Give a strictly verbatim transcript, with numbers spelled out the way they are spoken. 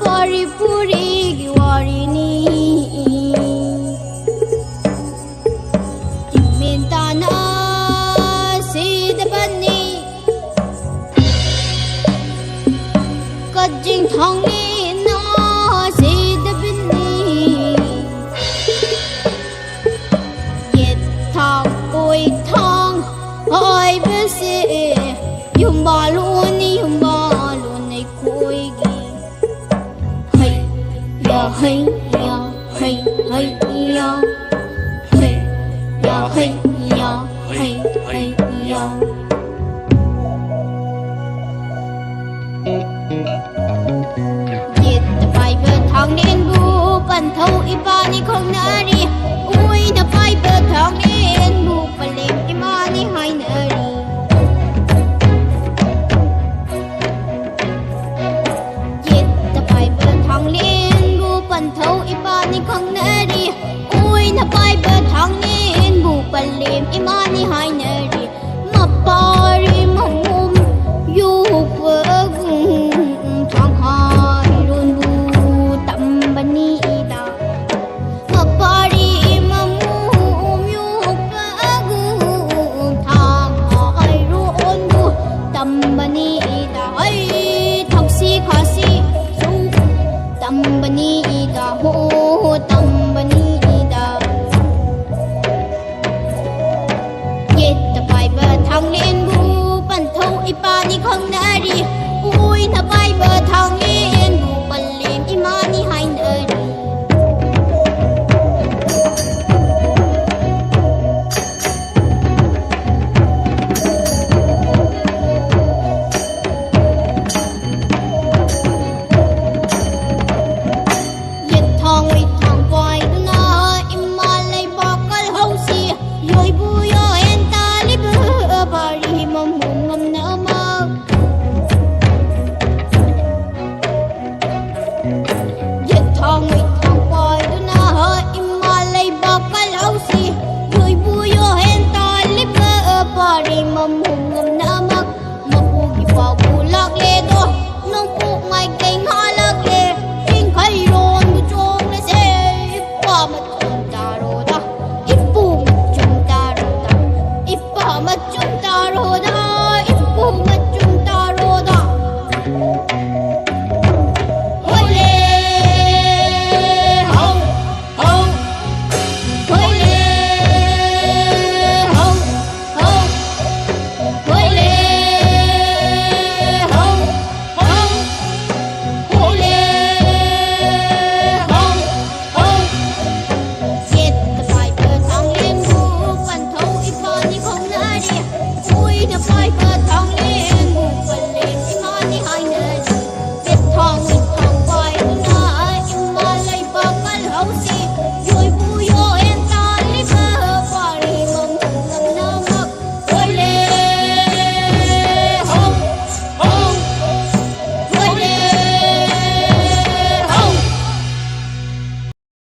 ꯋꯥꯔꯤ ꯄꯨꯔꯤꯒꯤ ꯋꯥꯔꯤꯅꯤ꯫ ꯆꯤꯡꯃꯦꯟ ꯇꯥꯅ ꯁꯤꯗꯕꯅꯤ꯫ ꯀꯛꯆꯤꯡ ꯊꯥꯡꯂꯦꯟꯅ ꯁꯤꯗꯕꯅꯤ꯫ ꯌꯦꯠ ꯊꯥꯡ ꯑꯣꯏ ꯊꯥꯡ ꯍꯥꯏꯕꯁꯦ ꯌꯨꯝꯕꯥꯜꯂꯣꯟꯅꯤ, ꯌꯨꯝꯕꯥꯜꯂꯣꯟ ꯑꯩꯈꯣꯏꯒꯤ꯫ ꯍꯩ ꯌꯥ ꯍꯩ ꯌꯥ ꯍꯩ ꯍꯩ ꯌꯥ꯫ ꯍꯩ ꯌꯥ ꯍꯩ ꯌꯥ ꯍꯩ ꯍꯩ ꯌꯥ꯫ ꯌꯦꯠꯇ ꯄꯥꯏꯕ ꯊꯥꯡꯂꯦꯟꯕꯨ ꯄꯟꯊꯧ ꯏꯄꯥꯅꯤ ꯈꯪꯅꯔꯤ꯫ ꯑꯣꯏꯅ ꯄꯥꯏꯕ ꯊꯥꯡꯂꯦꯟꯕꯨ ꯄꯂꯦꯝ ꯏꯃꯥꯅꯤ ꯍꯥꯏꯅꯔꯤ꯫ ꯌꯦꯠꯇ ꯄꯥꯏꯕ ꯊꯥꯡꯂꯦꯟꯕꯨ ꯄꯟꯊꯧ ꯏꯄꯥꯅꯤ ꯈꯪꯅꯔꯤ꯫ ꯑꯣꯏꯅ ꯄꯥꯏꯕ ꯊꯥꯡꯂꯦꯟꯕꯨ ꯄꯂꯦꯝ ꯏꯃꯥꯅꯤ ꯍꯥꯏꯅꯔꯤ꯫ ꯃꯄꯥꯔꯤ ꯃꯃꯣꯝ ꯌꯣꯛꯄꯒꯨꯝ ꯊꯥꯡꯍꯥꯏꯔꯣꯟꯕꯨ ꯇꯝꯕꯅꯤꯗ꯫ ꯃꯄꯥꯔꯤ ꯃꯃꯣꯝ ꯌꯣꯛꯄꯒꯨꯝ ꯊꯥꯡꯍꯥꯏꯔꯣꯟꯕꯨ ꯇꯝꯕꯅꯤꯗ꯫ ꯍꯩ ꯊꯛꯁꯤ ꯈꯥꯁꯤꯁꯨ ꯇꯝꯕꯅꯤꯗ ꯍꯣ ꯇꯝꯕꯅꯤꯗ꯫ ꯌꯦꯠꯇ ꯄꯥꯏꯕ ꯊꯥꯡꯂꯦꯟꯕꯨ ꯄꯟꯊꯧ ꯏꯄꯥꯅꯤ ꯈꯪꯅꯔꯤ꯫ ꯑꯣꯏꯅ ꯄꯥꯏꯕ ꯊꯥꯡꯂꯦꯟꯕꯨ ꯄꯂꯦꯝ ꯏꯃꯥꯅꯤ ꯍꯥꯏꯅꯔꯤ꯫ ꯌꯦꯠꯊꯥꯡ ꯃꯤꯠꯊꯥꯡ ꯄꯥꯏꯗꯨꯅ ꯏꯃꯥ ꯂꯩꯕꯥꯛ ꯀꯜꯍꯧꯁꯤ꯫ ꯌꯣꯏꯕꯨ ꯌꯣꯌꯦꯟ ꯇꯥꯜꯂꯤꯕ ꯄꯥꯔꯤ ꯃꯃꯣꯝ ꯉꯝꯅꯃꯛ꯫